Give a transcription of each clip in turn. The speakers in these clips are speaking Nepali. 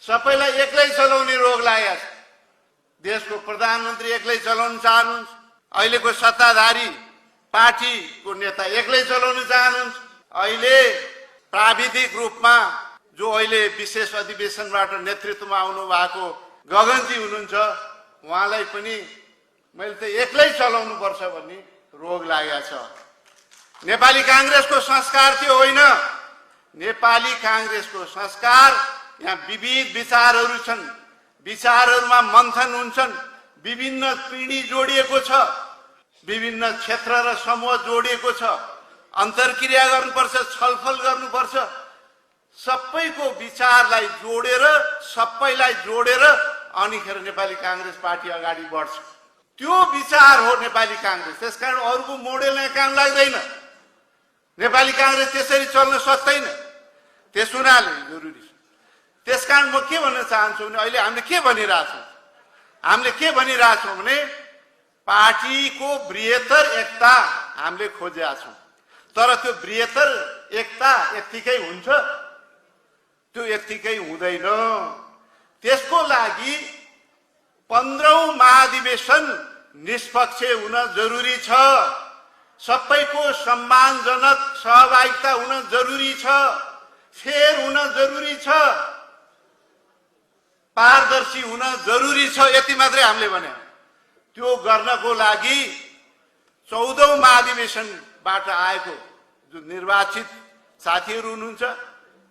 सबैलाई एक्लै चलाउने रोग लागेको छ। देशको प्रधानमन्त्री एक्लै चलाउन चाहनुहुन्छ, अहिलेको सत्ताधारी पार्टीको नेता एक्लै चलाउन चाहनुहुन्छ। अहिले प्राविधिक रूपमा जो अहिले विशेष अधिवेशनबाट नेतृत्वमा आउनु भएको गगनजी हुनुहुन्छ, उहाँलाई पनि मैले त एक्लै चलाउनु पर्छ भन्ने रोग लागेको छ। नेपाली कांग्रेसको संस्कार त्यो होइन। नेपाली कांग्रेसको संस्कार यहाँ विविध विचारहरू छन्, विचारहरूमा मन्थन हुन्छन्, विभिन्न पिँढी जोडिएको छ, विभिन्न क्षेत्र र समूह जोडिएको छ, अन्तर्क्रिया गर्नुपर्छ, छलफल गर्नुपर्छ। सबैको विचारलाई जोडेर, सबैलाई जोडेर अनिखेर नेपाली कांग्रेस पार्टी अगाडि बढ्छ। त्यो विचार हो नेपाली कांग्रेस। त्यसकारण अरूको मोडेल यहाँ काम लाग्दैन। नेपाली कांग्रेस त्यसरी चल्न सक्दैन। त्यस हुनाले जरुरी छ। त्यसकारण म के भन्न चाहन्छु भने अहिले हामीले के भनिरहेछौँ? हामीले के भनिरहेछौँ भने पार्टीको बृहत्तर एकता हामीले खोजेका छौँ। तर त्यो बृहत्तर एकता यत्तिकै हुन्छ? त्यो यत्तिकै हुँदैन। त्यसको लागि 15औं महाधिवेशन निष्पक्ष हुन जरुरी छ। सबैको सम्मानजनक सहभागिता हुन जरुरी छ। फेयर हुन जरुरी छ। पारदर्शी हुन जरुरी छ। यति मात्रै हामीले भने। त्यो गर्नको लागि 14औं महाधिवेशनबाट आएको जो निर्वाचित साथीहरू हुनुहुन्छ,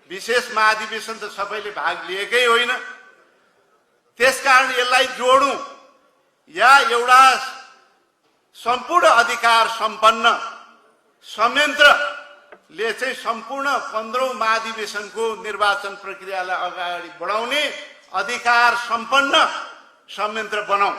विशेष महाधिवेशन त सबैले भाग लिएकै होइन। त्यसकारण यसलाई जोडौं या एउटा सम्पूर्ण अधिकार सम्पन्न संयन्त्रले चाहिँ सम्पूर्ण 15औं महाधिवेशनको निर्वाचन प्रक्रियालाई अगाडि बढाउने अधिकार सम्पन्न संयन्त्र बनाऊ।